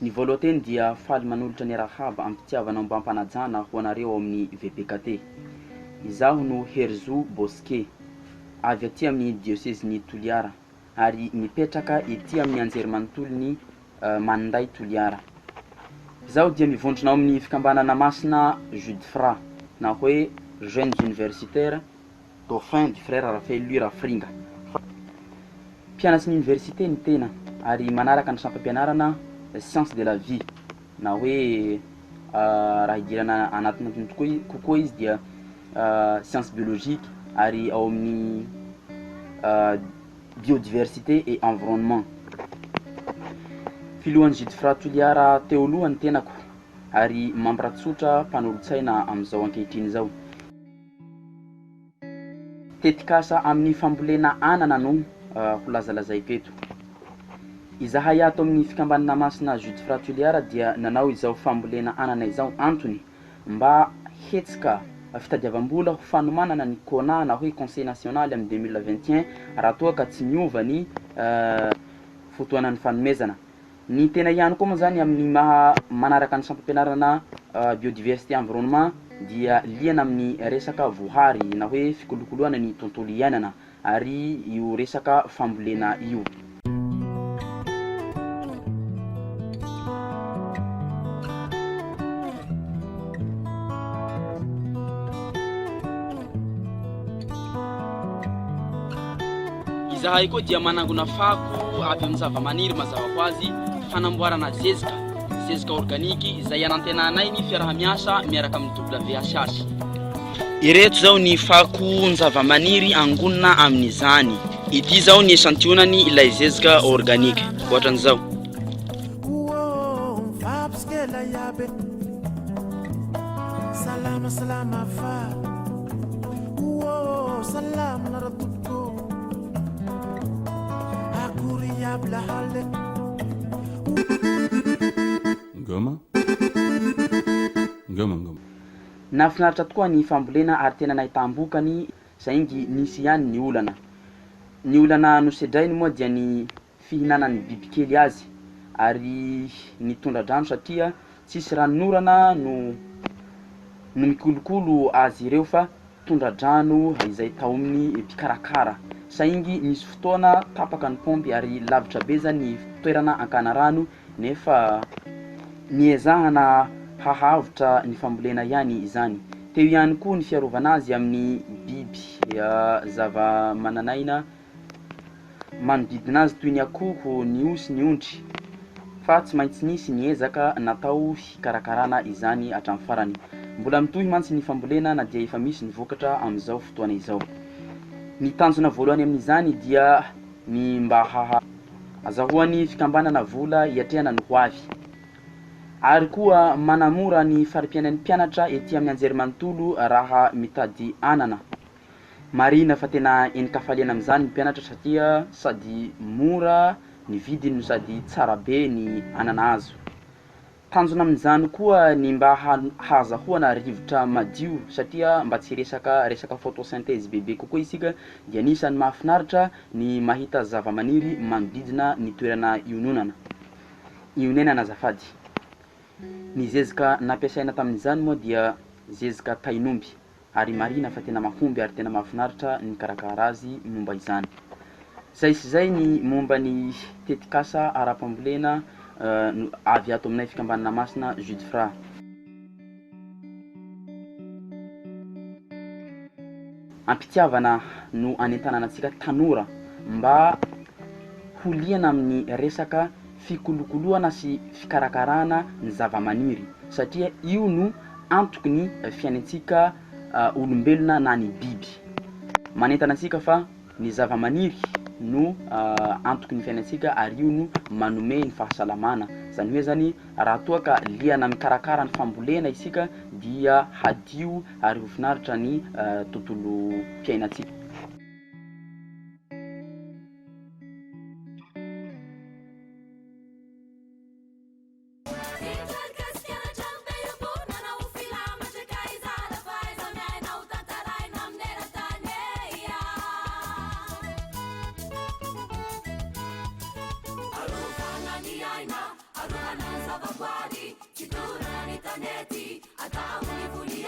Ny voalohan-teny dia faly manolotra ny arahaba am-pitiavana ombam-panajana ho anareo ao amin'ny VPKT. Izaho no Herizo Bosquet, avy aty amin'ny diosezin'i Toliara ary mipetraka ety amin'ny anjerimanontolon'i Maninday Toliara. Izaho dia mivondrona ao amin'ny fikambanana masina Judfra na hoe Jeunes Universitaires Dauphin du Frère Raphaël Louis Rafiringa. Mpianatry ny Université ny tena ary manaraka ny sampam-pianarana Sciences de la vie na hoe raha hidirana anatinatiny tokoa kokoa izy dia Sciences biologiques ary ao amin'ny Biodiversité et environnement. Filohan'ny Judfra Toliara teo aloha ny tenako ary mambra tsotra mpanolotsaina amin'izao ankehitriny izao. Tetikasa amin'ny fambolena anana no ho lazalazaiko eto. Izahay ato amin'ny fikambanana masina Judfra Toliara dia nanao izao fambolena anana izao antony mba hetsika fitadiavam-bola ho fanomanana ny CONA na hoe Conseil National amin'ny 2021 raha toa ka tsy miova ny fotoanan'ny fanomezana. Ny tena ihany koa moa zany amin'ny maha manaraka ny sampam-pianarana biodiversité environnement dia liana amin'ny resaka voahary na hoe fikolokoloana ny tontolo iainana ary io resaka fambolena io. Izahay koa dia manangona fako avy amin'ny zavamaniry mazava ho azy, fanamboarana zezika, zezika organique izay anantenanay ny fiaraha-miasa miaraka amin'ny WHH. Ireto izao ny fakon-javamaniry angonina amin'izany. Ity izao ny esantionany ilay zezika organique. Ohatran'izao. Ngama Ngama ngama. Nahafinaritra tokoa ny fambolena ary tena nahitam-bokany saingy nisy ihany ny olana. Ny olana nosedrainy moa dia ny fihinanan'ny bibikely azy ary ny tondra-drano satria tsisy ranonorana no no mikolokolo azy ireo fa tondra-drano izay taomin'ny mpikarakara saingy misy fotoana tapaka ny paompy ary lavitra be zany ny toerana ankana rano nefa niezahana hahavotra ny fambolena ihany izany. Teo ihany koa ny fiarovana azy amin'ny biby zava-manan'aina manodidina azy toy ny akoho, ny osy, ny ondry fa tsy maintsy nisy ny ezaka natao hikarakarana izany hatramin'ny farany. Mbola mitohy mantsy ny fambolena na dia efa misy ny vokatra amin'izao fotoana izao. Ny tanjona voalohany amin'izany dia ny mba haha. Azahoan'ny fikambanana vola hiatrehana ny hoavy. Ary koa manamora ny fari-piainan'ny mpianatra ety amin'ny anjerimanontolo raha mitady anana. Marihina fa tena enin-kafaliana amin'izany ny mpianatra satria sady mora ny vidiny no sady tsara be ny anana azo. Tanjona amin'izany koa ny mba hahazahoana rivotra madio satria mba tsy hiresaka resaka photosynthèse bebe kokoa isika dia anisan'ny mahafinaritra ny mahita zavamaniry manodidina ny toerana iononana, ionenana azafady. Ny zezika nampiasaina tamin'izany moa dia zezika tain'omby. ary marihina fa tena mahomby ary tena mahafinaritra ny mikarakara azy momba izany. Zay sy zay ny momba ny tetikasa ara-pambolena avy ato aminay fikambanana masina Judfra. Am-pitiavana no anentanana antsika tanora mba ho liana amin'ny resaka fikolokoloana sy fikarakarana ny zavamaniry satria io no antoky ny fiainantsika olombelona na ny biby. Manentana antsika fa ny zavamaniry no antoky ny fiainantsika ary io no manome ny fahasalamana. Zany hoe zany raha toa ka liana mikarakara ny fambolena isika dia hadio ary ho finaritra ny tontolom-piainantsika. Arovana ny zavaboary, tsy dorana ny tanety, atao ny voly.